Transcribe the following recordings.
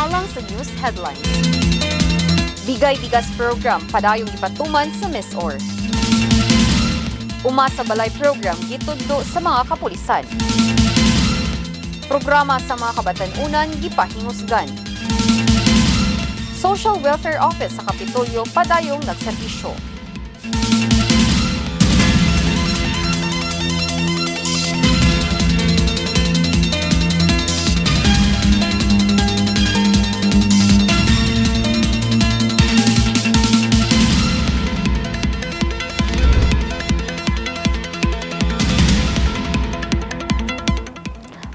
Alang sa news headlines. Bigay Bigas Program padayong gipatuman sa MisOr. Uma sa Balay Program gitudlo sa mga kapulisan. Programa sa mga kabatan-unan gipahingusgan. Social Welfare Office sa Kapitolyo padayong nagserbisyo.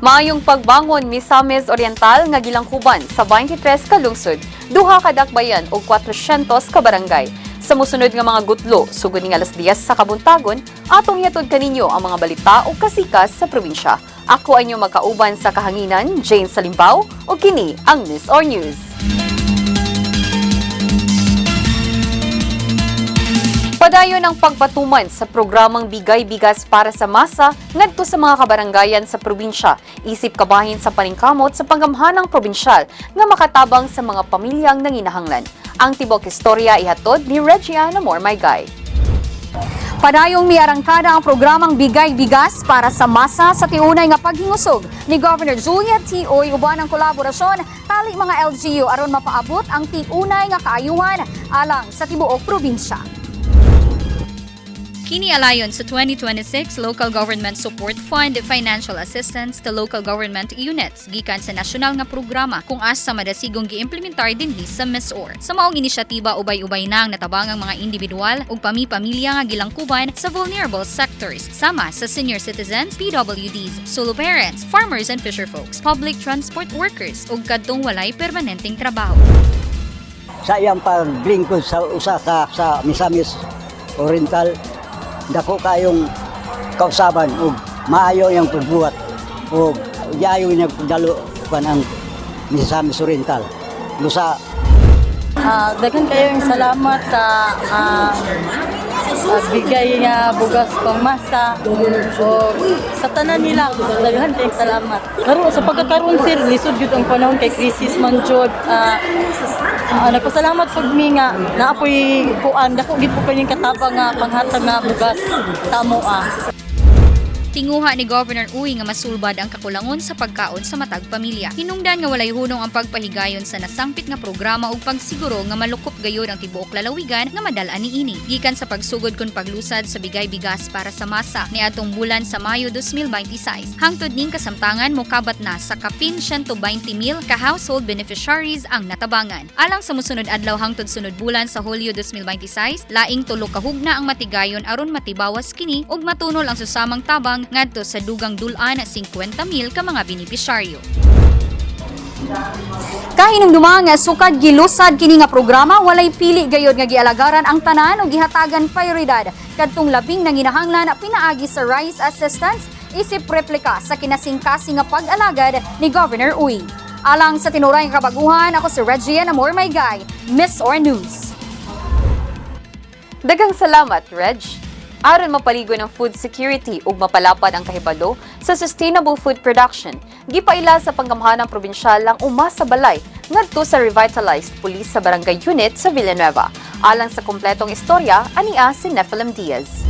Maayong pagbangon Misamis Oriental nga gilangkuban sa 23 ka lungsod, duha ka dakbayan ug 400 ka barangay. Sa mosunod nga mga gutlo, sugod ning alas 10 sa kabuntagon, atong ihatod kaninyo ang mga balita ug kasikas sa probinsya. Ako ang inyong magkauban sa kahanginan, Jane Salimbaw, ug kini ang MisOr News. Padayon ang pagpatuman sa programang Bigay Bigas para sa Masa ngadto sa mga kabaranggayan sa probinsya. Isip kabahin sa paningkamot sa panggamhanang probinsyal nga makatabang sa mga pamilyang nanginahanglan. Ang tibok istorya ihatod ni Regiana Mormaygay. Padayong miarangkada ang programang Bigay Bigas para sa Masa sa tiunay nga paghingusog ni Governor Julia T. Uy uban ang kolaborasyon tali mga LGU aron mapaabot ang tiunay nga kaayuhan alang sa tibuok probinsya. Kini alayon sa 2026 Local Government Support Fund Financial Assistance to Local Government Units gikan sa nasyonal nga programa kung asa madasigong giimplementar dinhi sa MisOr. Sa maong inisyatiba, ubay-ubay na ang natabangang mga individual ug pami-pamilya nga gilangkuban sa vulnerable sectors sama sa senior citizens, PWDs, solo parents, farmers and fisherfolks, public transport workers ug kadtong walay permanenteng trabaho. Sa iyang paglingkod sa usa ka sa Misamis Oriental, dako kayong kausaban ug maayo iyang pagbuhat ug yayo niyang pagdalo kan ang Misamis Oriental lusa. Daghan kayong salamat sa bigay nga bugas pang masa o sa tanan nila, daghan kayong salamat. Karon sa pagkakaroon, sir, lisod gyud ang panahon kay crisis man jud. Nagpasalamat pud mi nga naapoy kuan, dako gid po kayong katabang nga panghatag nga bugas sa amoa. Tinguha ni Governor Uy nga masulbad ang kakulangon sa pagkaon sa matag pamilya. Hinungdan nga walay hunong ang pagpahigayon sa nasangpit nga programa ug pagsiguro nga malukop gayud ang tibuok lalawigan nga madal-an niini. Gikan sa pagsugod kon paglusad sa Bigay Bigas para sa Masa niadtong bulan sa Mayo 2026, hangtod ning kasamtangan mokabat na sa kapin 120,000 ka household beneficiaries ang natabangan. Alang sa musunod adlaw hangtod sunod bulan sa Hulyo 2026, laing tulo ka hugna ang matigayon aron matibawas kini ug matunol ang susamang tabang ngadto sa dugang dul-an 50,000 ka mga benepisyaryo. Kahinumduma nga sukad gilusad kini nga programa, walay pili gayod nga gialagaran ang tanan ug gihatagan prioridad kadtong labing nanginahanglan pinaagi sa rice assistance isip replika sa kinasingkasing nga pag-alagad ni Governor Uy. Alang sa tinuray nga kabaguhan, ako si Regian Amor Maygay, MisOr News. Daghang salamat, Reg. Aron mapaligon ang food security ug mapalapad ang kahibalo sa sustainable food production, gipaila sa panggamhanang probinsyal ang Uma sa Balay ngadto sa revitalized police sa barangay unit sa Villanueva. Alang sa kompletong istorya, ania si Nephilim Diaz.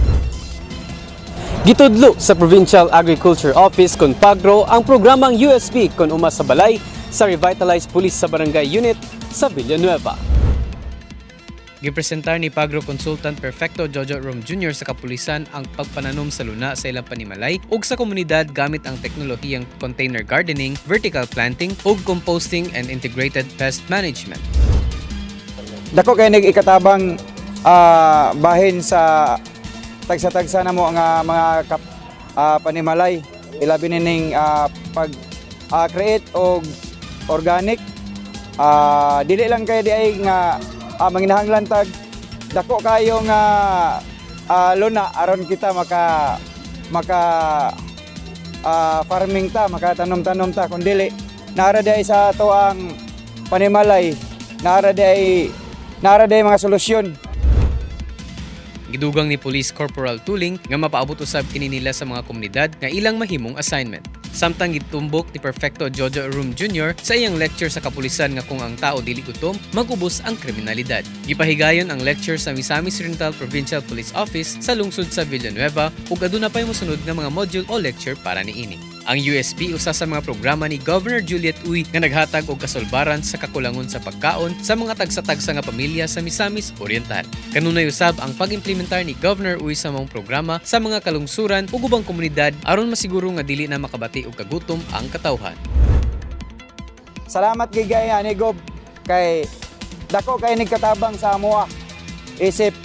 Gitudlo sa Provincial Agriculture Office kon Pagro ang programang USB kon Uma sa Balay sa Revitalized Police sa Barangay Unit sa Villanueva. Gipresentar ni Pagro Consultant Perfecto Jojo Rom Jr. sa kapulisan ang pagpananom sa luna sa ilang panimalay ug sa komunidad gamit ang teknolohiyang container gardening, vertical planting ug composting and integrated pest management. Dako kay nig ikatabang bahin sa tagsa-tagsa na mo nga mga panimalay, ilabi nining pag create og organic. Dili lang kay di ay nga manginahanglan tag dako kayo nga luna aron kita maka maka farming ta, makatanom-tanom ta, kun dili naara di ay sa ato ang panimalay, naara di ay mga solusyon. Gidugang ni Police Corporal Tuling nga mapaabot usab kini nila sa mga komunidad nga ilang mahimong assignment. Samtang gitumbok ni Perfecto Jojo Room Jr. sa iyang lecture sa kapulisan nga kung ang tao dili gutom, mag-ubos ang kriminalidad. Gipahigayon ang lecture sa Misamis Oriental Provincial Police Office sa lungsod sa Villanueva ug aduna pay mosunod nga mga module o lecture para niini. Ang USP usa sa mga programa ni Governor Juliet Uy nga naghatag og kasulbaran sa kakulangon sa pagkaon sa mga tagsa-tagsa nga pamilya sa Misamis Oriental. Kanunay usab ang pag-implementar ni Governor Uy sa maong programa sa mga kalungsuran ug ubang komunidad aron masiguro nga dili na makabati og kagutom ang katawhan. Salamat gid kay ani, Gob, kay dako kay nagkatabang sa amoa. Isip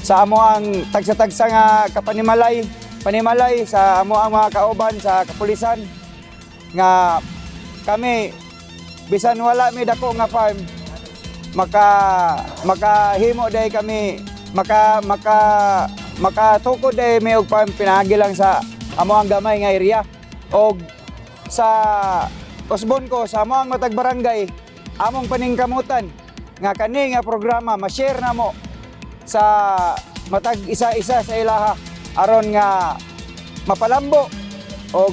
sa amo ang tagsa-tagsa nga kapanimalay, panimalay sa amo ang mga kauban sa kapulisan nga kami, bisan wala mi dako nga farm, makahimo day kami, maka maka makatukod day mi og farm pinaagi lang sa amo ang gamay nga area. Og sa usbon ko sa amo ang matag barangay, among paningkamutan nga kani nga programa ma-share namo sa matag isa-isa sa ilaha aron nga mapalambo og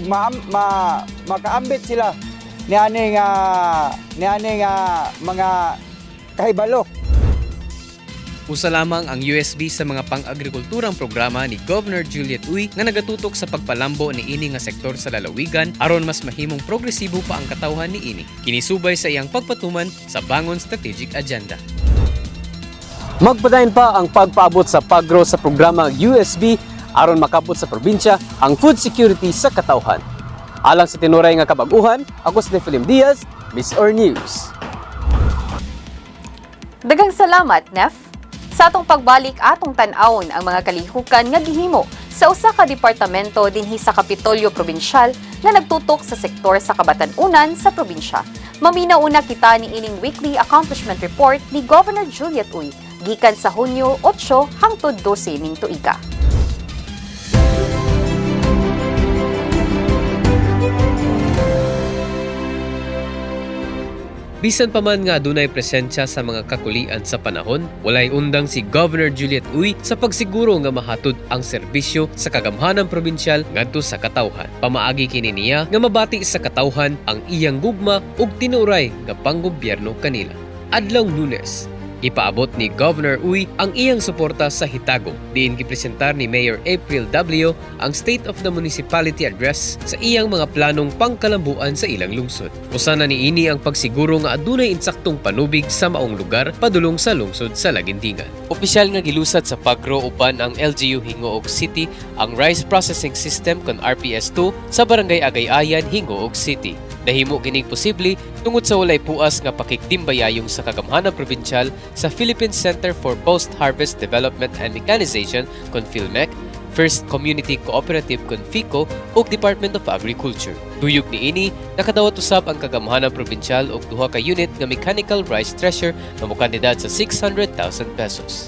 makaambit sila niani nga mga kahibalo. Usa lamang ang USB sa mga pang-agrikulturang programa ni Governor Juliet Uy nga nagatutok sa pagpalambo ni ini nga sektor sa lalawigan aron mas mahimong progresibo pa ang katawhan ni ini. Kini subay sa iyang pagpatuman sa Bangon Strategic Agenda. Magpadayon pa ang pagpaabot sa Pagro sa programa USB aron makabot sa probinsya ang food security sa katawhan. Alang sa tinuray nga kabaguhan, ako si Nephilim Diaz, MisOr News. Daghang salamat, Nef. Sa atong pagbalik, atong tan-awon ang mga kalihukan nga gihimo sa usa ka departamento dinhi sa Kapitolyo Probinsyal nga nagtutok sa sektor sa kabatan-unan sa probinsya. Maminaw una kita ni ining weekly accomplishment report ni Governor Juliet Uy gikan sa Hunyo 8 hangtod 12 ning tuiga. Bisan pa man nga adunay presensya sa mga kakulian sa panahon, walay undang si Governor Juliet Uy sa pagsiguro nga mahatod ang serbisyo sa kagamhanan probinsyal ngadto sa katawhan. Pamaagi kini niya nga mabati sa katawhan ang iyang gugma ug tinuray nga panggobyerno kanila. Adlaw Lunes, ipaabot ni Governor Uy ang iyang suporta sa Hitago. Diin gipresentar ni Mayor April W. ang State of the Municipality Address sa iyang mga planong pangkalambuan sa ilang lungsod. Usa na niini ang pagsiguro nga adunay insaktong panubig sa maong lugar padulong sa lungsod sa Laguindingan. Opisyal nga gilusad sa Pagro uban ang LGU Gingoog City ang Rice Processing System kon RPS2 sa Barangay Agay-ayan, Gingoog City. Nahimo kining posible tungod sa walay puas nga pakigtimbayayong sa kagamhanan probinsyal sa Philippine Center for Post-Harvest Development and Mechanization kon PhilMech, First Community Cooperative kon FICO ug Department of Agriculture. Duyog niini, nakadawat usab ang kagamhanan probinsyal og duha ka unit nga mechanical rice thresher nga mokantidad sa 600,000 pesos.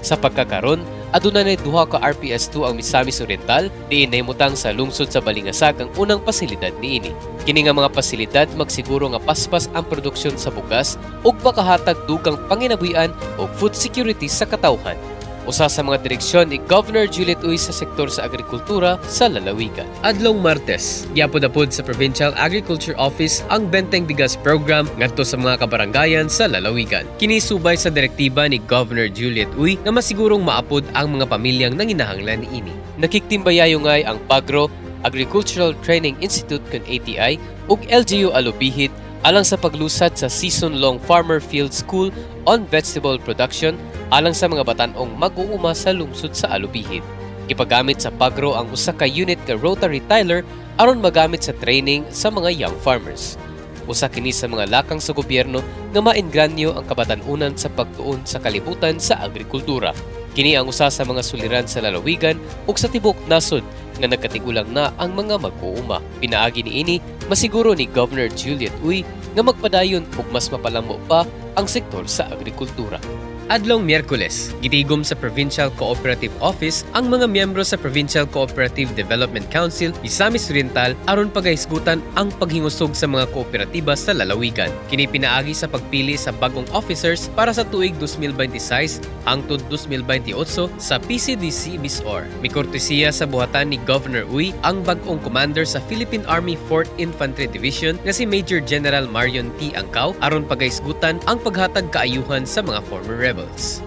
Sa pagkakaron, aduna na duha ka RPS2 ang Misamis Oriental, diin nahimutang sa lungsod sa Balingasag ang unang pasilidad niini. Kini nga mga pasilidad magsiguro nga paspas ang produksyon sa bugas ug makahatag dugang panginabuhian ug food security sa katawhan. Usa sa mga direksyon ni Governor Juliet Uy sa sektor sa agrikultura sa lalawigan. Adlong Martes, giapod-apod sa Provincial Agriculture Office ang Benteng Bigas Program ngadto sa mga kabarangayan sa lalawigan. Kini subay sa direktiba ni Governor Juliet Uy nga masigurong maapod ang mga pamilyang nanginahanglan niini. Nakigtimbayayongay ang Pagro, Agricultural Training Institute kon ATI ug LGU Alubijid alang sa paglusad sa season-long Farmer Field School on Vegetable Production alang sa mga batan-ong mag-uuma sa lungsod sa Alubijid. Ipagamit sa Pagro ang usa ka unit ka rotary tiller aron magamit sa training sa mga young farmers. Usa kini sa mga lakang sa gobyerno nga maengganyo ang kabatan-unan sa pagtuon sa kalibutan sa agrikultura. Kini ang usa sa mga suliran sa lalawigan ug sa tibok nasod nga nagkatigulang na ang mga mag-uuma. Pinaagi niini, masiguro ni Governor Juliet Uy nga magpadayon ug mas mapalambo pa ang sektor sa agrikultura. Adlong Miyerkules, gitigom sa Provincial Cooperative Office ang mga miyembro sa Provincial Cooperative Development Council Misamis Oriental aron pagahisgutan ang paghingusog sa mga kooperatiba sa lalawigan. Kini pinaagi sa pagpili sa bagong officers para sa tuig 2026 hangtod 2028 sa PCDC MisOr. Mikortesiya sa buhatan ni Governor Uy ang bag-ong commander sa Philippine Army 4th Infantry Division nga si Major General Marion T. Angcao aron pagahisgutan ang paghatag kaayuhan sa mga former rebels.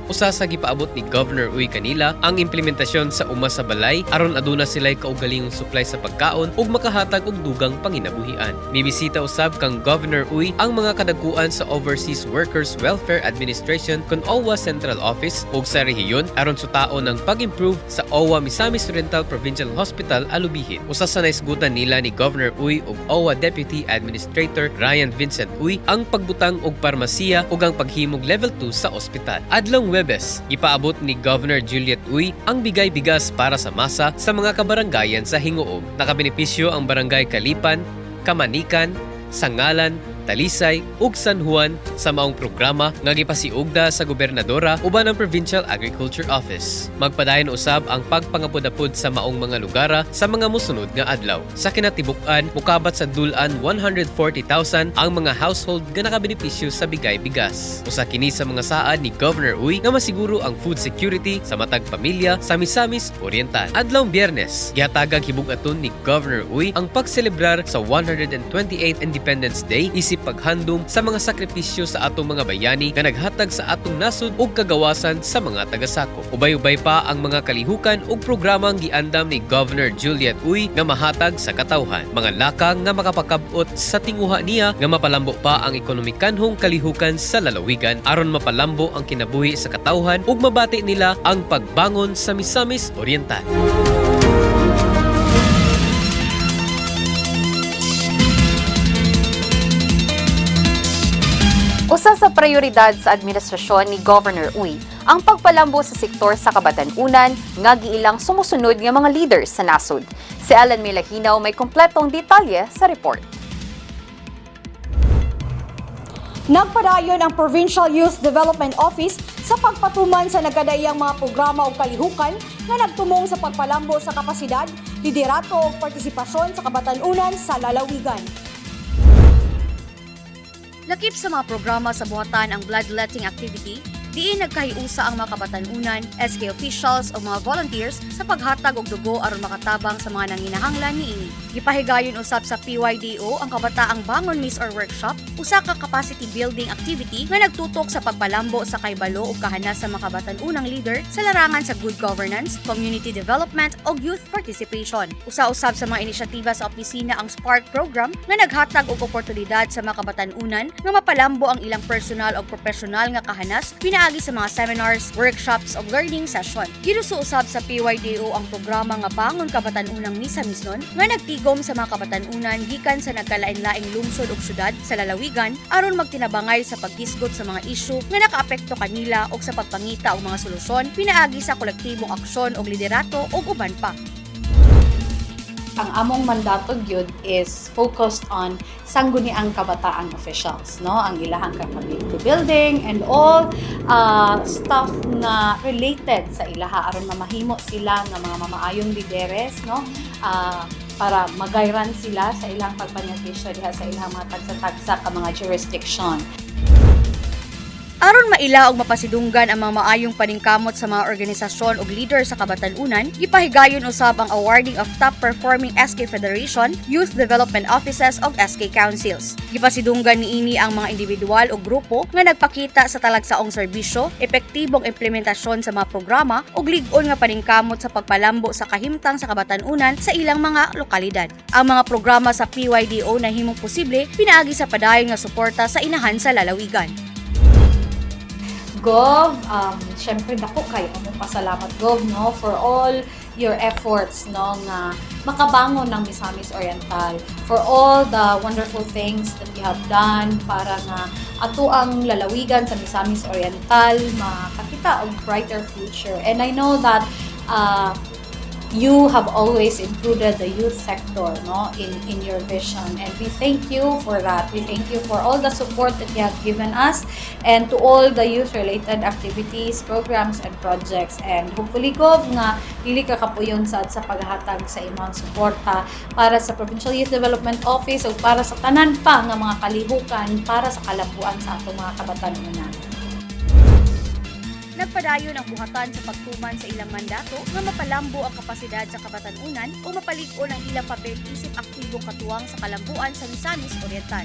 Usa sa gipaabot ni Governor Uy kanila ang implementasyon sa uma sa balay aron aduna sila'y kaugalingong supply sa pagkaon ug makahatag og dugang panginabuhian. Mibisita usab kang Governor Uy ang mga kadakuan sa Overseas Workers Welfare Administration kon OWWA Central Office ug sa rehiyon aron sutaon ang pag-improve sa OWWA Misamis Oriental Provincial Hospital Alubijid. Usa sa naisgutan nila ni Governor Uy ug OWWA Deputy Administrator Ryan Vincent Uy ang pagbutang og parmasiya ug ang paghimog level 2 sa ospital. Adlong Huwebes, gipaabot ni Governor Juliet Uy ang bigay bigas para sa masa sa mga kabaranggayan sa Gingoog. Nakabenepisyo ang barangay Kalipan, Kamanican, Sangalan, Talisay ug San Juan sa maong programa nga gipasiugda sa gobernadora uban ang Provincial Agriculture Office. Magpadayon usab ang pagpangapud-apud sa maong mga lugara sa mga mosunod nga adlaw. Sa kinatibuk-an, mukabat sa dul-an 140,000 ang mga household nga nakabenepisyo sa bigay bigas. Usa kini sa mga saad ni Governor Uy nga masiguro ang food security sa matag pamilya sa Misamis Oriental. Adlong Biyernes, gihatagang hibug-aton ni Governor Uy ang pagselebrar sa 128th Independence Day isip paghandom sa mga sakripisyo sa atong mga bayani nga naghatag sa atong nasod ug kagawasan sa mga tagasakop. Ubay-ubay pa ang mga kalihukan ug programang giandam ni Governor Juliet Uy nga mahatag sa katawhan. Mga lakang nga makapakab-ot sa tinguha niya nga mapalambo pa ang ekonomikanhong kalihukan sa lalawigan aron mapalambo ang kinabuhi sa katawhan ug mabati nila ang pagbangon sa Misamis Oriental. Usa sa prioridad sa administrasyon ni Governor Uy ang pagpalambo sa sektor sa kabatan-unan nga giilang sumusunod nga mga leaders sa nasod. Si Alan Melahinaw may kompletong detalye sa report. Nagpadayon ang Provincial Youth Development Office sa pagpatuman sa nagkadaiyang mga programa o kalihukan nga nagtumong sa pagpalambo sa kapasidad, liderato ug partisipasyon sa kabatan-unan sa lalawigan. Lakip sa mga programa sa buhatan ang bloodletting activity, diin nagkahiusa ang mga kabatan-unan, SK officials o mga volunteers sa paghatag og dugo aron makatabang sa mga nanginahanglan niini. Gipahigayon usab sa PYDO ang Kabataang Bangon MisOr Workshop, usa ka capacity building activity nga nagtutok sa pagpalambo sa kaybalo ug kahanas sa mga kabatan-unang leader sa larangan sa good governance, community development ug youth participation. Usa-usab sa mga inisyatiba sa opisina ang Spark program nga naghatag og oportunidad sa mga kabatan-unan nga mapalambo ang ilang personal o profesional nga kahanas pinaagi sa mga seminars, workshops ug learning session. Giduso usab sa PYDO ang programa nga Bangon Kabatan-unang Misamisnon nga nagtigom sa mga kabatan-unan gikan sa nagkalain-laing lungsod ug syudad sa lalawigan aron magtinabangay sa paghisgot sa mga isyu nga nakaapekto kanila ug sa pagpangita og mga solusyon pinaagi sa kolektibong aksyon ug liderato ug uban pa. Ang among mandato gyud is focused on Sangguniang Kabataan officials, no, ang ilahang capability building and all stuff na related sa ilaha aron mamahimo sila nga mga mamaayong lideres, no, para magayran sila sa ilang pagpanerbisyo diha sa ilang mga tagsa-tagsa ka mga jurisdiction. Aron maila og mapasidunggan ang mga maayong paningkamot sa mga organisasyon ug leader sa kabatan-unan, gipahigayon usab ang awarding of top performing SK Federation, Youth Development Offices ug SK Councils. Gipasidunggan niini ang mga individual ug grupo nga nagpakita sa talagsaong serbisyo, epektibong implementasyon sa mga programa ug lig-on nga paningkamot sa pagpalambo sa kahimtang sa kabatan-unan sa ilang mga lokalidad. Ang mga programa sa PYDO nahimong posible pinaagi sa padayon nga suporta sa inahan sa lalawigan. Gov, syempre dako kay among pasalamat, Gov, no, for all your efforts, no, nga makabangon ng Misamis Oriental, for all the wonderful things that you have done para nga ato ang lalawigan sa Misamis Oriental makakita og brighter future. And I know that You have always included the youth sector, no, in your vision, and we thank you for that. We thank you for all the support that you have given us and to all the youth related activities, programs and projects. And hopefully, Gov, nga dili ka kapuyon sad sa paghatag sa imong suporta para sa Provincial Youth Development Office ug para sa tanan pa nga mga kalihukan para sa kalambuan sa atong mga kabatan-unan. Nagpadayon ang buhatan sa pagtuman sa ilang mandato nga mapalambo ang kapasidad sa kabatan-unan o mapalig-on ang ilang papel isip aktibong katuwang sa kalambuan sa Misamis Oriental.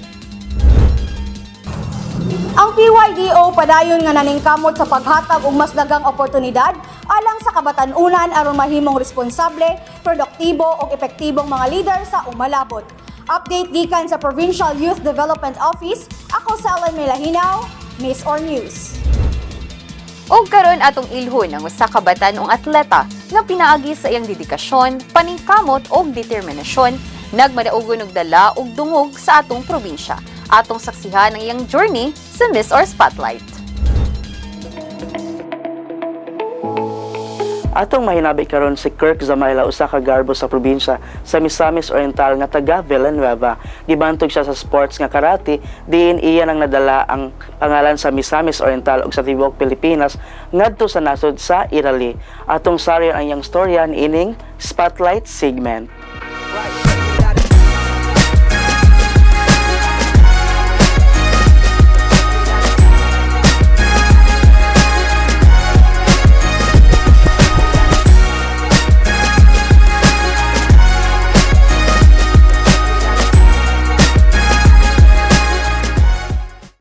Ang PYDO padayon nga naningkamot sa paghatag og mas daghang oportunidad alang sa kabatan-unan aron mahimong responsable, produktibo ug epektibong mga leader sa umalabot. Update gikan sa Provincial Youth Development Office, ako sa Ellen Melahinaw, MisOr News. Og karon atong ilhon ang usa ka batan-ong atleta nga pinaagi sa iyang dedikasyon, paningkamot ug determinasyon, nagmadaugon og dala og dungog sa atong probinsya. Atong saksihan ang iyang journey sa MisOr Spotlight. Atong mahinabi karon si Kirk Zamaila, usa ka garbo sa probinsya sa Misamis Oriental nga taga Villanueva. Gibantog siya sa sports nga karate, diin iya nang nadala ang pangalan sa Misamis Oriental ug sa tibuok Pilipinas ngadto sa nasod sa Italy. Atong sarion ang iyang storya niining Spotlight segment.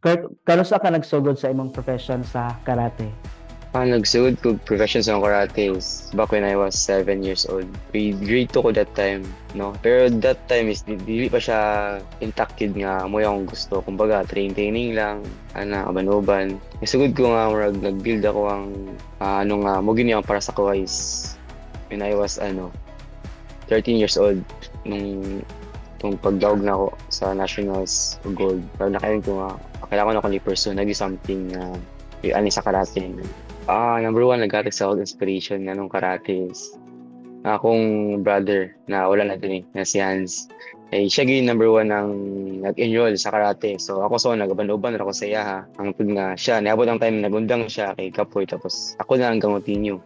Kirk, kanus-a ka nagsugod sa imong profession sa karate? Nagsugod ko profession sa karate is back when I was 7 years old. Grade 2 ko that time, no? Pero that time is dili pa siya intact yun nga mo akong gusto. Kumbaga, training lang, ana, uban-uban. Nagsugod ko nga murag nag-build ako ang ano nga mo gini ang para sa ko is when I was ano 13 years old nung tong pagdaog na ako sa nationals gold. Pero nakayon ko nga kailangan ko na akong i-pursue nagi something na ani sa karate. Number one, naghatag sa ako inspiration nga nung karate is akong brother na wala na din eh, na si Hans. Eh, siya gyud number one ang nag-enroll sa karate. So ako so nagaban-uban ra ako sa iya ha. Hangtod nga siya, niabot ang time nagundang siya kay Kapoy, tapos ako na ang continue.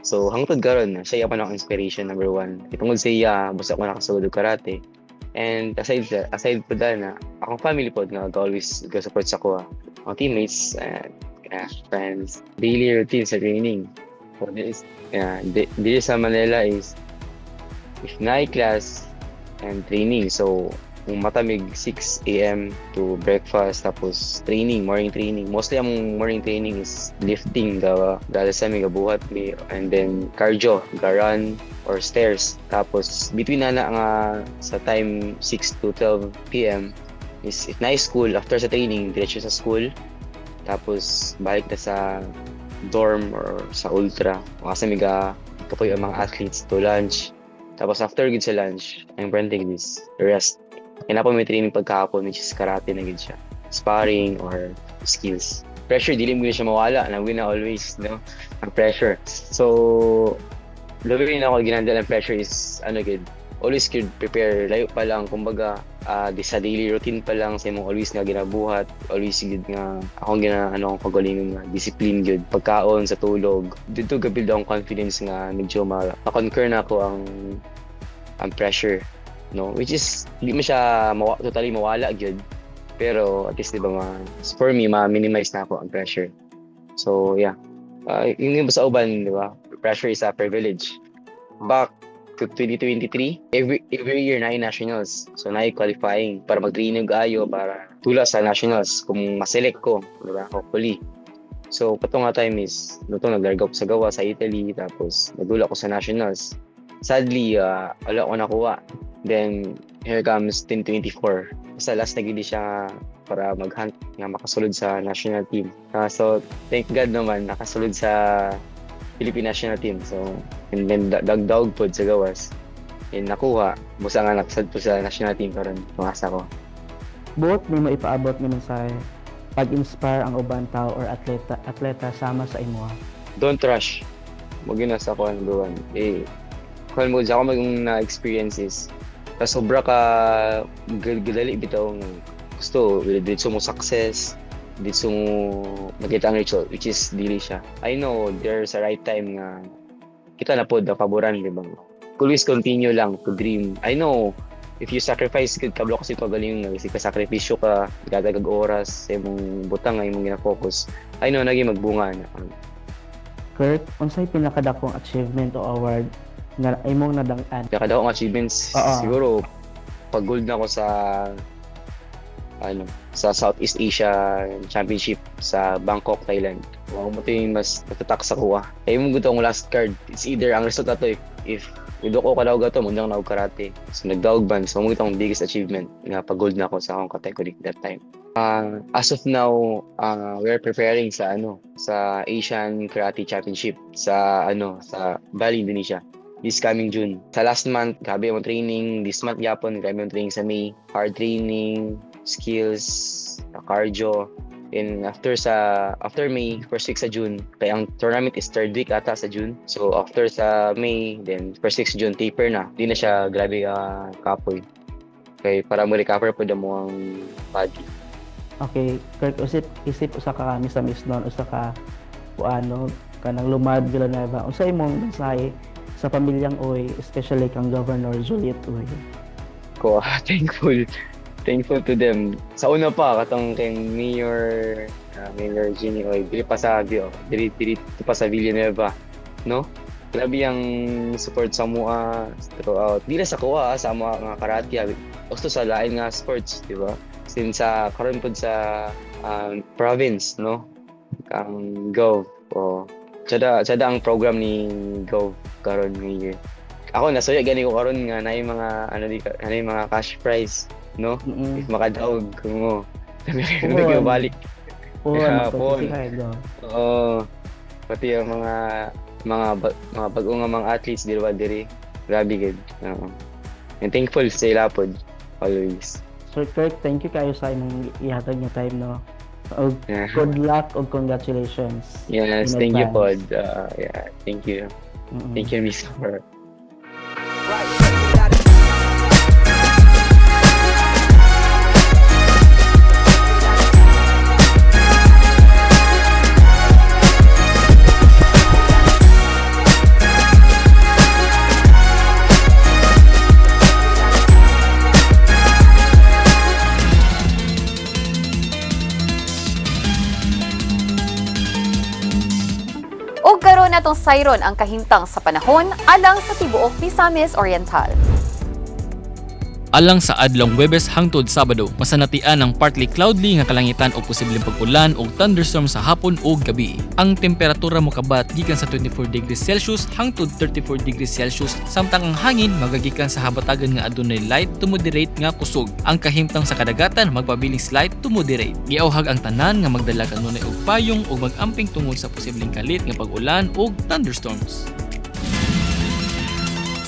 So hangtod karon siya pa ang inspiration number one. Tungod sa iya, basta ako nakasugod og karate. And aside po dahil na akong family po nga always go support sa ko. Akong teammates and friends. Daily routine sa training. So, this, yeah, dito sa Manila is if night class and training. So, kung matamig 6 a.m. to breakfast, tapos training, morning training. Mostly ang morning training is lifting, gawa dahil sa may gabuhat mi, and then cardio, ga-run or stairs. Tapos between na na nga sa time 6 to 12 p.m. is if na school, after sa training, diretso sa school. Tapos balik na sa dorm or sa ultra. Kasi may ga kapoy ang mga athletes to lunch. Tapos after gud sa lunch, ang branding is rest. Kaya po may training pagkahapon, which is karate na gud siya. Sparring or skills. Pressure, dili mo siya mawala. Na na always, no? Ang pressure. So, labi na ako ginandala ng pressure is, ano gud, always could prepare layo pa lang, kumbaga di sa daily routine pa lang sa imong always nga ginabuhat, always gud nga akong gina ano akong kagalingon nga discipline gud, pagkaon, sa tulog. Dito ga-build akong confidence nga medyo ma-conquer na ako ang pressure, no, which is di mo siya totally mawala gyud, pero at least, di ba, for me, ma-minimize na ako ang pressure. So yeah, yung sa uban, di ba, pressure is a privilege. Back to 2023, every year na nationals, so na qualifying para mag-training ayo para tula sa nationals kung ma-select ko, di ba, hopefully. So kato nga time is luto naglarga ko sa gawa sa Italy, tapos nagdula ko sa nationals. Sadly, wala ko nakuha. Then here comes 2024, sa last na gid siya para mag-hunt nga makasulod sa national team. So thank God naman nakasulod sa Philippine national team. So and then dagdaog pod sa gawas and nakuha, busa nga nakasad po sa national team karon pangasa ko. Buot nimo ipaabot nga mensahe pag-inspire ang uban tao or atleta sama sa imoha? Don't rush. Mo na sa ako number one. Eh, Kung mo sa ako maging na-experience is sa sobra ka gadali bitaw nga gusto dito mo success, dito mo makita ang result, which is dili siya. I know there's a right time nga kita na pod napaboran, di ba? Always continue lang to dream. I know if you sacrifice gud, kabalo kasi pagaling nga kasi ka sakripisyo ka, gatag oras sa imong butang nga imong gina-focus. I know naging magbunga na. Kirk, unsay pinakadakong achievement o award nga imong nadang-an? Pinakadakong achievements, siguro pag gold na ako sa ano, sa Southeast Asia Championship sa Bangkok, Thailand. Wow, mo yung mas natatak sa kuha. Kaya mo gusto ang last card. It's either ang result na to, if ko kadaog ato, mundang na og karate. So nagdaog ban, so mo itong biggest achievement nga pag gold na ako sa akong category that time. As of now, we are preparing sa ano, sa Asian Karate Championship sa ano, sa Bali, Indonesia this coming June. Sa last month, grabe yung training. This month yapon, grabe yung training sa May. Hard training, skills, cardio. And after May, first week sa June, kaya ang tournament is third week ata sa June. So after sa May, then first week sa June, taper na. Di na siya grabe kapoy. Kay para mo recover po mo ang body. Okay, Kirk, usip isip usa ka Misamisnon, usa ka kuano kanang Lumad Villanueva. Unsa imong mensahe sa pamilyang Uy, especially kang Governor Juliet Uy? Ko thankful thankful to them. Sa una pa katong kay Mayor Ginny Uy, diri pa sa diri diri pa sa Villanueva, no? Grabe ang support sa mua throughout. Di na sa kuha sa mga nga karate, gusto sa lain nga sports, di ba? Since sa karon pod sa province, no? Kang Gov o tsada tsada ang program ni Gov karon nga year. Ako nasuya gani ko karon nga naay mga ano di ka naay mga cash prize, no? If makadaog mo. Puon. Balik. Puon, Yeah, pati puon. si Cardo. Oo. Pati ang mga bag-o nga mga athletes diri ba diri. Grabe gid. Oo. And thankful sa ila pod always. Sir Kirk, thank you kayo sa imong ihatag nga time, no? Og good luck og congratulations Yes, in thank you pod. advance. Yeah, thank you. Thank you, Miss for Ug karon atong sayron ang kahimtang sa panahon alang sa tibuok Misamis Oriental. Alang sa adlong Webes hangtod Sabado, masanatian ang partly cloudy nga kalangitan og posibleng pag-ulan og thunderstorm sa hapon ug gabi. Ang temperatura mokabat gikan sa 24 degrees Celsius hangtod 34 degrees Celsius, samtang ang hangin magagikan sa habatagan nga adunay light to moderate nga kusog. Ang kahimtang sa kadagatan magpabiling slight to moderate. Giauhag ang tanan nga magdala kanunay og payong ug mag-amping tungod sa posibleng kalit nga pag-ulan ug thunderstorms.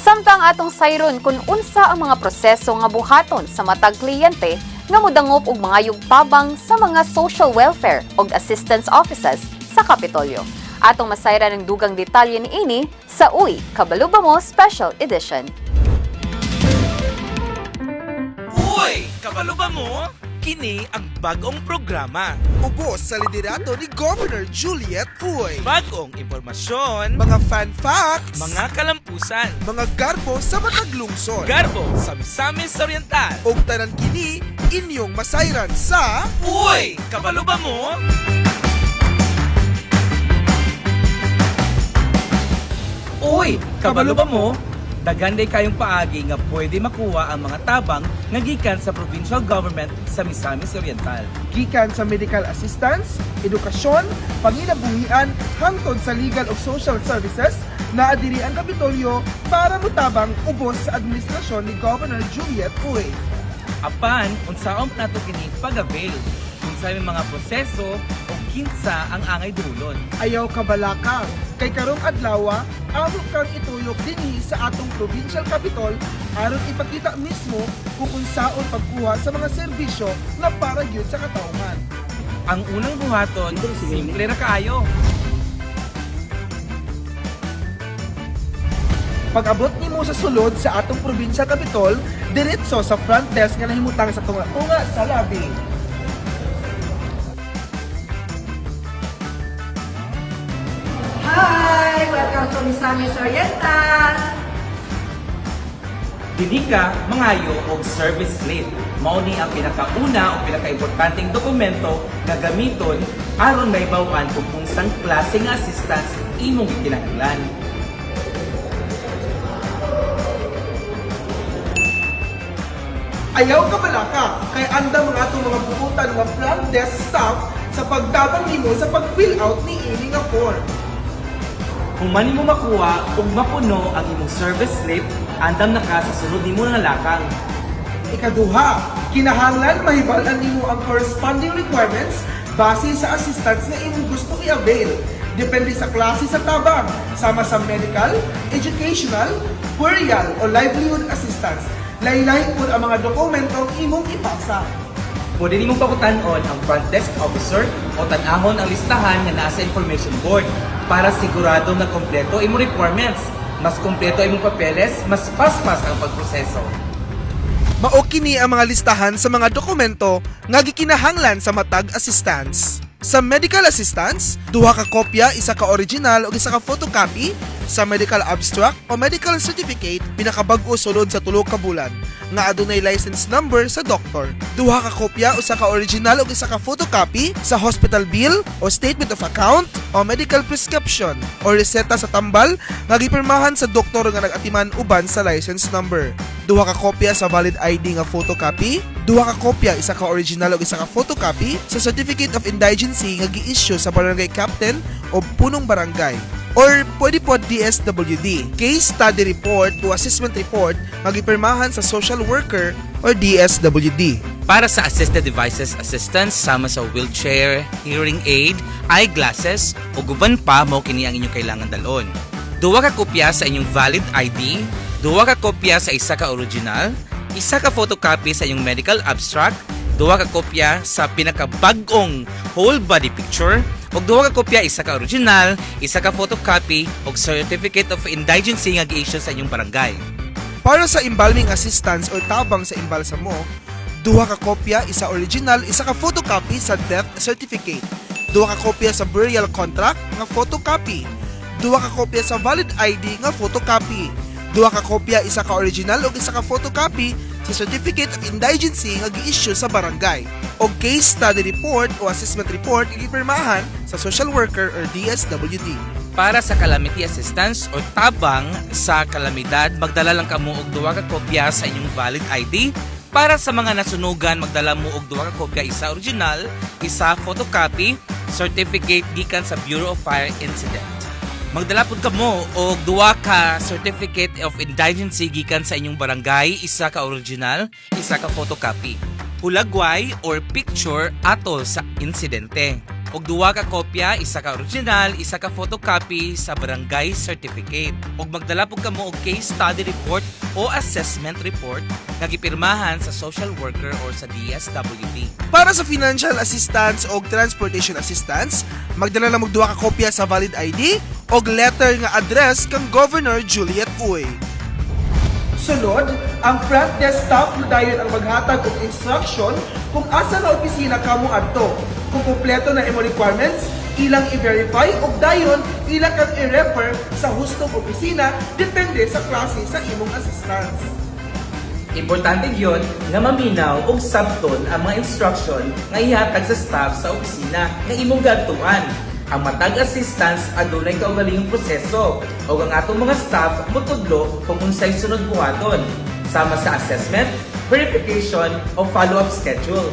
Samtang atong sayron kung unsa ang mga proseso nga buhaton sa matag kliyente nga modangop og mangayog tabang sa mga social welfare og assistance offices sa Kapitolyo. Atong masayran ang dugang detalye niini sa Uy, Kabalo Ba Mo Special Edition. Uy! Kabalo ba mo? Kini ang bagong programa. Ubos sa liderato ni Governor Juliet Uy. Bagong impormasyon, mga fun facts, mga kalampusan, mga garbo sa matag lungsod. Garbo sa Misamis Oriental. Og tanan kini inyong masayran sa Uy! Kabalo ba mo? Uy! Kabalo ba mo? Daghan day kayong paagi nga pwede makuha ang mga tabang nga gikan sa provincial government sa Misamis Oriental. Gikan sa medical assistance, edukasyon, panginabuhian, hangtod sa legal ug social services, naa diri ang Kapitolyo para motabang ubos sa administrasyon ni Governor Juliet Uy. Apan, unsaon nato kini pag-avail, unsa may mga proseso o kinsa ang angay dulon. Ayaw kabalaka, kay karong adlaw, amo kang ituyok dinhi sa atong provincial capital aron ipakita mismo kung unsaon pagkuha sa mga serbisyo nga para gyud sa katawhan. Ang unang buhaton, simple ra kaayo. Pag-abot nimo sa sulod sa atong provincial capitol, diretso sa front desk nga nahimutang sa tunga-tunga sa lobby. Hi! Welcome to Misamis Oriental! Dili ka mangayo og service slip. Mao ni ang pinakauna o pinakaimportanteng dokumento nga gamiton aron mahibaw-an kung unsang klase nga assistance imong gikinahanglan. Ayaw ka balaka, kay andam ang atong mga buutan nga front desk staff sa pagtabang nimo sa pag-fill out ni ini nga form. Kung man nimo makuha ug mapuno ang imong service slip, andam na ka sa sunod nimo nga lakang. Ikaduha, kinahanglan mahibal-an nimo ang corresponding requirements base sa assistance nga imong gusto i-avail. Depende sa klase sa tabang, sama sa medical, educational, burial o livelihood assistance. Lahi-lahi pud ang mga dokumentong imong ipasa. Pwede nimong pakutan-on ang front desk officer o tan-ahon ang listahan nga naa sa information board para sigurado nga kompleto imong requirements. Mas kompleto imong papeles, mas paspas ang pagproseso. Mao kini ang mga listahan sa mga dokumento nga gikinahanglan sa matag assistance. Sa medical assistance, duha ka kopya, isa ka original ug isa ka photocopy. Sa medical abstract o medical certificate pinakabag-o sulod sa 3 ka bulan nga adunay license number sa doktor. Duha ka kopya, usa ka original ug isa ka photocopy sa hospital bill o statement of account o medical prescription o reseta sa tambal nga gipirmahan sa doktor nga nag-atiman uban sa license number. Duha ka kopya sa valid ID nga photocopy, duha ka kopya, isa ka original ug isa ka photocopy sa certificate of indigency nga gi-issue sa barangay captain o punong barangay or pwede po DSWD. Case study report o assessment report nga gipirmahan sa social worker or DSWD. Para sa assisted devices assistance sama sa wheelchair, hearing aid, eyeglasses ug uban pa, mao kini ang inyong kailangan dalon. Duha ka kopya sa inyong valid ID, duha ka kopya sa isa ka original, isa ka photocopy sa inyong medical abstract, duha ka kopya sa pinakabag-ong whole body picture, ug duha ka kopya, isa ka original, isa ka photocopy ug certificate of indigency nga gi-issue sa inyong barangay. Para sa embalming assistance o tabang sa embalsamo, duha ka kopya, isa original, isa ka photocopy sa death certificate. Duha ka kopya sa burial contract nga photocopy. Duha ka kopya sa valid ID nga photocopy. Duha ka kopya, isa ka original ug isa ka photocopy sa certificate of indigency nga gi-issue sa barangay. O case study report o assessment report nga gipirmahan sa social worker or DSWD. Para sa calamity assistance o tabang sa kalamidad, magdala lang kamo og duha ka kopya sa inyong valid ID. Para sa mga nasunugan, magdala mo og duha ka kopya, isa original, isa photocopy, certificate gikan sa Bureau of Fire Incident. Magdala pud kamo og duha ka certificate of indigency gikan sa inyong barangay, isa ka original, isa ka photocopy. Hulagway or picture atol sa insidente. Og duha ka kopya, isa ka original, isa ka photocopy sa barangay certificate. Og magdala pud kamo og case study report o assessment report nga gipirmahan sa social worker or sa DSWD. Para sa financial assistance o transportation assistance, magdala lang og duha ka kopya sa valid ID og letter nga address kang Governor Juliet Uy. Sunod, ang front desk staff na dayon ang maghatag og instruction kung asa nga opisina kamo adto. Kung kumpleto na imo requirements, ilang i-verify ug dayon ilang kang i-refer sa hustong opisina depende sa klase sa imong assistance. Importante gyud nga maminaw og sabton ang mga instruction nga ihatag sa staff sa opisina nga imong gadtuan. Ang matag assistance adunay kaugalingong proseso ug ang atong mga staff motudlo kung unsay sunod buhaton sama sa assessment, verification o follow-up schedule.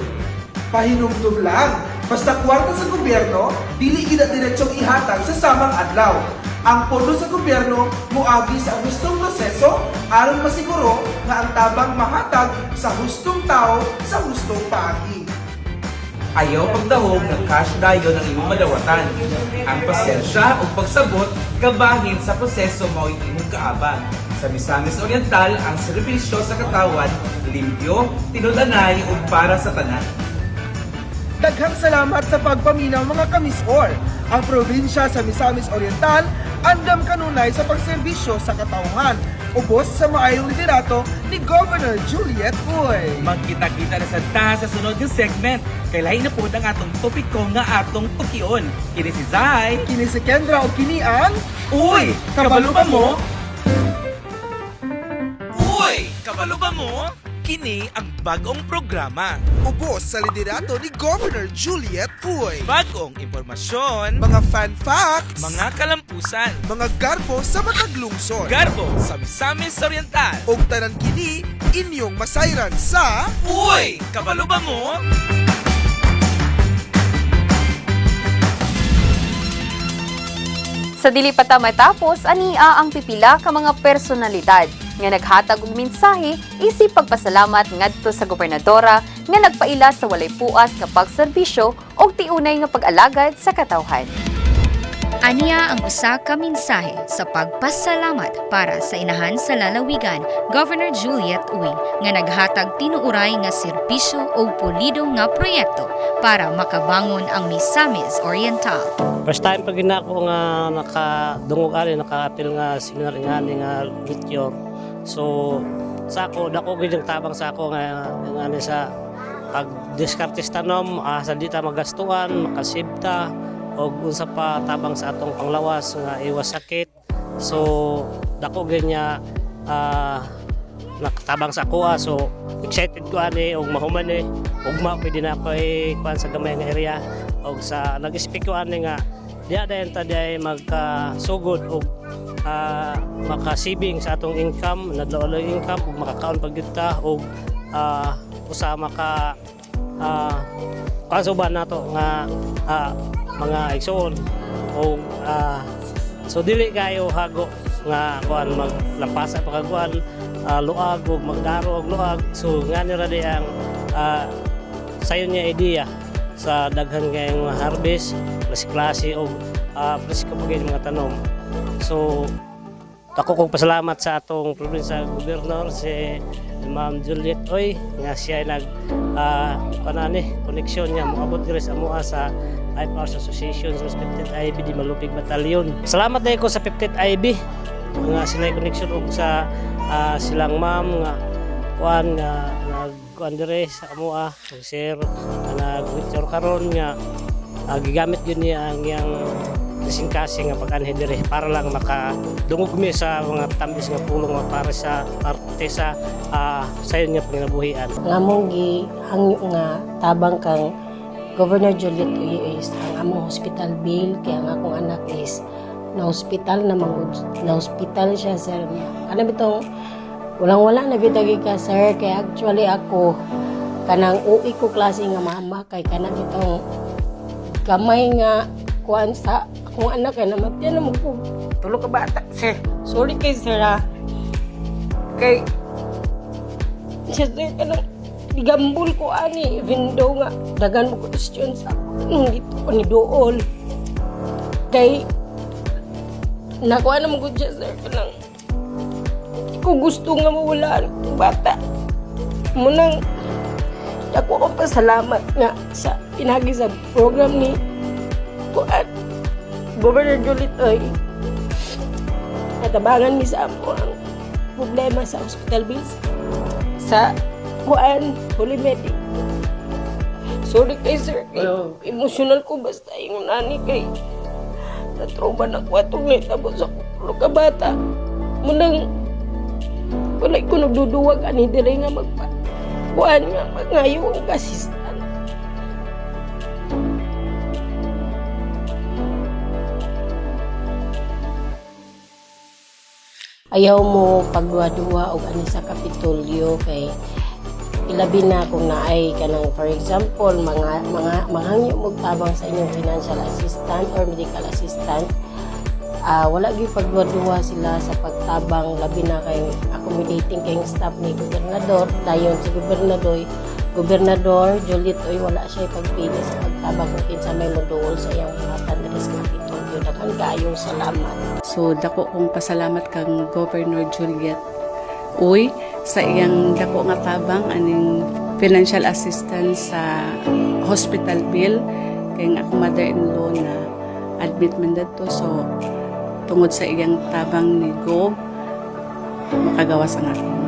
Pahinumdum lang, basta kwarta sa gobyerno, dili gid diretsong ihatag sa samang adlaw. Ang pondo sa gobyerno moagi sa hustong proseso aron masiguro nga ang tabang mahatag sa hustong tao sa hustong paagi. Ayaw pagdahom nga cash dayon ang imong madawatan. Ang pasensya ug pagsabot kabahin sa proseso mao'y imong kaabang. Sa Misamis Oriental, ang serbisyo sa katawan limpyo, tinud-anay ug para sa tanan. Daghang salamat sa pagpaminaw, mga kamisor. Ang probinsya sa Misamis Oriental andam kanunay sa pagserbisyo sa katawhan. Ubos sa maayong liderato ni Governor Juliet Uy. Magkita-kita na sa ta sa sunod nga segment. Kay lahi na pod ang atong topiko nga atong tukion. Kini si Zai. Kini si Kendra o kini ang Uy! Kabalo ba mo? Uy! Kabalo ba mo? Kini ang bagong programa. Ubos sa liderato ni Governor Juliet Uy. Bagong impormasyon, mga fun facts, mga kalampusan, mga garbo sa matag lungsod. Garbo sa Misamis Oriental. Og tanan kini inyong masayran sa Uy! Kabalo ba mo? Sa dili pa ta matapos, ania ang pipila ka mga personalidad nga naghatag og mensahe isip pagpasalamat ngadto sa gobernadora nga nagpaila sa walay puas nga pagserbisyo og tiunay nga pag-alagad sa katawhan. Aniya ang usa ka mensahe sa pagpasalamat para sa inahan sa lalawigan, Governor Juliet Uy, nga naghatag tinuuray nga serbisyo o pulido nga proyekto para makabangon ang Misamis Oriental. First time pag ako nga nakadungog ani, nakaapil nga seminar nga ani nga lecture. So sa ako dako gid ang tabang sa ako nga nga ani sa pag diskarte sa tanom, sa di ta magastuan, makasibta og unsa pa tabang sa atong panglawas nga iwas sakit. So dako gid niya nakatabang sa akoa, so excited ko ani og mahuman eh, ugma pwede na ako eh, kuan sa gamay nga area og sa nag-speak ko ani nga diya dayon ta diay magkasugod og makasibing sa atong income, nadlaw income ug makakaon pag gyud ta og usa maka kuan sa uban nato nga mga igsuon og so dili kayo hago nga kuan maglampasa pa ka kuan luag ug magdaro og luag. So ngani ra di ang sayon niya idea sa daghan kayong mga harvest, klase-klase og presko pa gyud mga tanom. So ako kong pasalamat sa atong probinsya gobernador si Ma'am Juliet Uy nga siya ay nag kanani koneksyon niya moabot diri sa amoa sa Life Arts Association sa 50th IB di Malupig Battalion. Salamat dahil ko sa 50th IB nga sila connection og sa silang ma'am nga kuan nga nag kuan dire sa amoa og sir nga nag-lecture karon nga gigamit gyud niya ang iyang kasing-kasing nga pag-anhi diri para lang makadungog mi sa mga tambis nga pulong nga para sa parte sa sayon nga panginabuhian. Ang among gihangyo nga tabang kang Governor Juliet Uy is ang among hospital bill, kaya ang akong anak is na hospital na manggod, na hospital siya, sir, niya. Kana bitong walang wala na bitagi ka, sir, kaya actually ako kanang uwi ko klase nga mama kay kanang itong gamay nga kuan sa akong anak kay namatyan na mo ko. Tulo ka bata, sir. Sorry kay sir ha. Kay siya, sir, kanang gambol ko ani even though nga dagan mo question sa ako nung dito ko ni dool kay nakuha na mo ko siya, sir, kanang di ko gusto nga mawala ang bata munang dako akong pasalamat nga sa pinagi sa program ni kuan Governor Juliet Uy. Natabangan mi sa amo ang problema sa hospital bills sa kuan Holy Medic. Sorry kay sir, kay emotional ko basta yung nani kay na-trauma na ko atong nahitabo sa tulo ka bata. Munang wala ko nagduduwag ani dire nga magpa kuan nga mangayo og assistant. Ayaw mo pagduha-duha og ani sa Kapitolyo kay ilabi na kung naay kanang, for example, mga mga manghangyo mo tabang sa inyong financial assistant or medical assistant, wala gyud pagduha-duha sila sa pagtabang, labi na kay accommodating kayong staff ni gobernador. Dayon si gobernador Juliet Uy, wala siya pagpili sa pagtabang kung kinsa may moduol sa iyang buhatan diri sa Kapitolyo. Daghan kaayong salamat. So dako kong pasalamat kang Governor Juliet Uy sa iyang dako nga tabang aning financial assistance sa hospital bill kay ang akong mother-in-law na admit man dadto, so tungod sa iyang tabang ni Gov, makagawas ang akong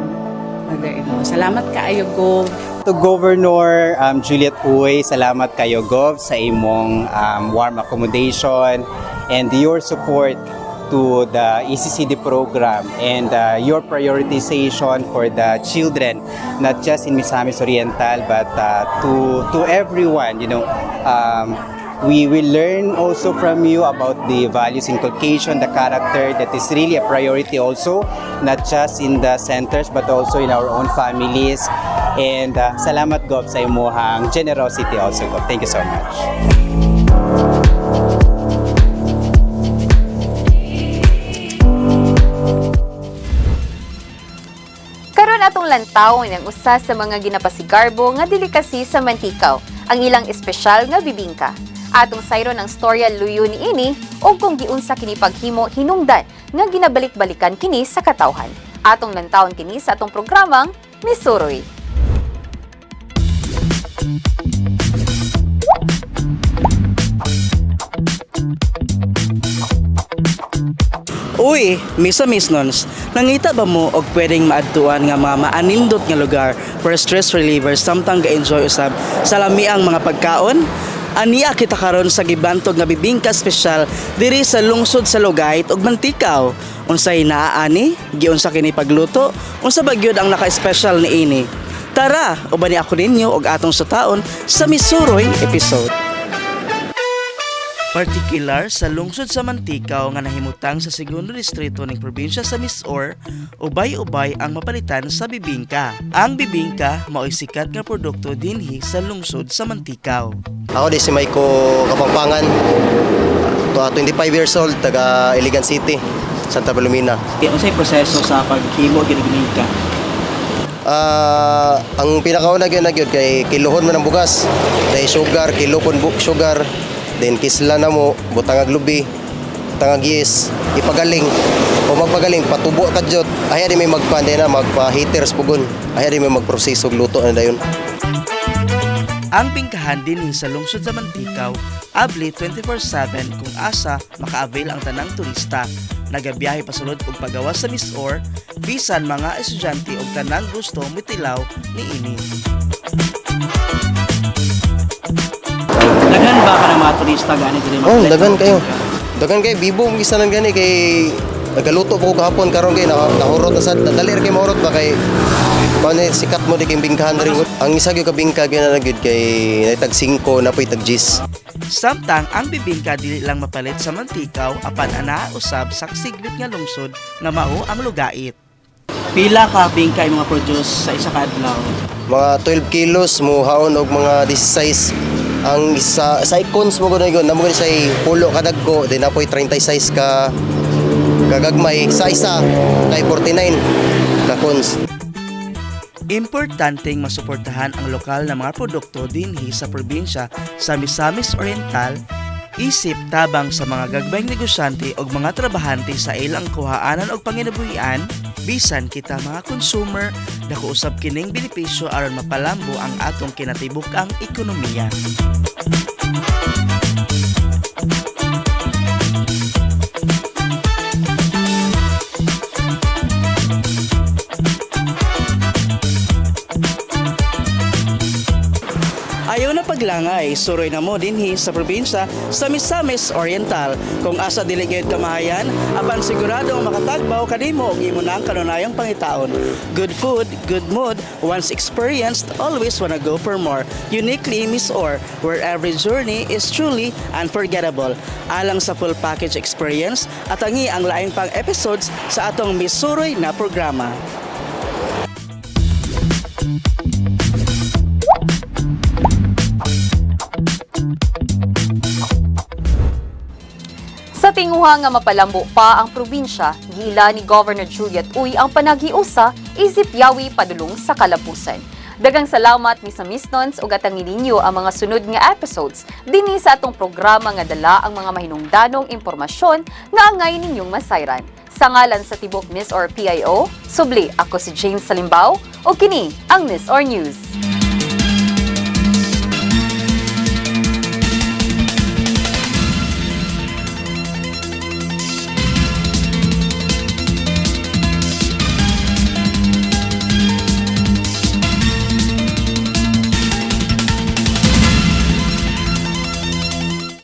mother-in-law. Salamat kaayo, Gov. To Governor Juliet Uy, salamat kayo, Gov, sa imong warm accommodation and your support to the ECCD program and your prioritization for the children, not just in Misamis Oriental, but to everyone. We will learn also from you about the values inculcation, the character that is really a priority also, not just in the centers but also in our own families. And salamat, Gov, sa imuhang generosity also, Gov. Thank you so much. Karon atong lantawon ang usa sa mga ginapasigarbo nga delikasi sa Manticao, ang ilang espesyal nga bibingka. Atong sayron ang storya luyo niini ug kung giunsa kini paghimo hinungdan nga ginabalik-balikan kini sa katawhan. Atong lantawon kini sa atong programang Misuroy. Uy, Misa Misnons, nangita ba mo og pwedeng maadtuan nga mga maanindot nga lugar for stress reliever samtang ga-enjoy usab sa lamiang mga pagkaon? Ania kita karon sa gibantog nga bibingka espesyal diri sa lungsod sa Lugait ug Manticao. Unsay naa ani? Giunsa kini pagluto? Unsa ba gyud ang naka-espesyal niini? Tara, ubani ako ninyo og atong sutaon sa Misuroy episode. Partikular sa lungsod sa Manticao nga nahimutang sa segundo distrito ng probinsya sa Misor, ubay-ubay ang mapalitan sa bibingka. Ang bibingka mao'y sikat nga produkto dinhi sa lungsod sa Manticao. Ako di si Maiko Kapampangan, 25 years old, taga Iligan City, Santa Palomina. Unsay proseso sa paghimo og bibingka? Ang pinakauna gyud na gyud kay kiluhon man ang bugas. Dahil sugar, kilo pon sugar, then kisla na mo, butangag lubi, butangag yes, ipagaling. O magpagaling, patubo ka jud. Ay di may magpa na magpa-heaters pugon. Ay di may magproseso og luto na dayon. Ang bingkahan dinhi sa lungsod sa Manticao, abli 24/7 kung asa maka-avail ang tanang turista. Nagabiyahe pasulod og pagawas sa Misor, bisan mga estudyante og tanang gusto mitilaw niini. Daghan ba ka ng mga turista gani diri? Oh, dagan kayo. Dagan kay bibo ang gisanan gani kay nagaluto po ko gahapon karon kay nahurot na sad, dali ra kay mahurot ba kay kuan eh, sikat mo di kay bingkahan diri. Ang isa gyud ka bingka gyud na gyud kay naitag 5 na po'y tag 10. Samtang ang bibingka dili lang mapalit sa Manticao apan ana usab sa sigbit nga lungsod nga mao ang Lugait. Pila ka bingka imong produce sa isa ka adlaw? Mga 12 kilos mo haon og mga 16 ang isa sa icons mo gud na mo gud say pulo ka dagko, then napoy 36 ka kagagmay sa isa kay 49 ka cons. Importanteng masuportahan ang lokal na mga produkto dinhi sa probinsya sa Misamis Oriental isip tabang sa mga gagmayng negosyante og mga trabahante sa ilang kuhaanan og panginabuhian, bisan kita mga consumer dako usab kining benepisyo aron mapalambo ang atong kinatibuk-ang ekonomiya. Ayaw na paglangay, suroy na mo dinhi sa probinsya sa Misamis Oriental. Kung asa dili gayud kamahayan, apan sigurado makatagbaw kanimo og imo nang kanunayang pangitaon. Good food, good mood, once experienced, always wanna go for more. Uniquely Misor, where every journey is truly unforgettable. Alang sa full package experience, atangi ang lain pang episodes sa atong Misuroy na programa. Sa tinguha nga mapalambo pa ang probinsya, giila ni Governor Juliet Uy ang panaghiusa isip yawi padulong sa kalapusan. Dagang salamat Misamisnons ug atangin ninyo ang mga sunod nga episodes dinhi sa atong programa nga dala ang mga mahinungdanong impormasyon nga angay ninyong masayran. Sa ngalan sa tibok MisOr PIO, subli ako si James Salimbao ug kini ang MisOr News.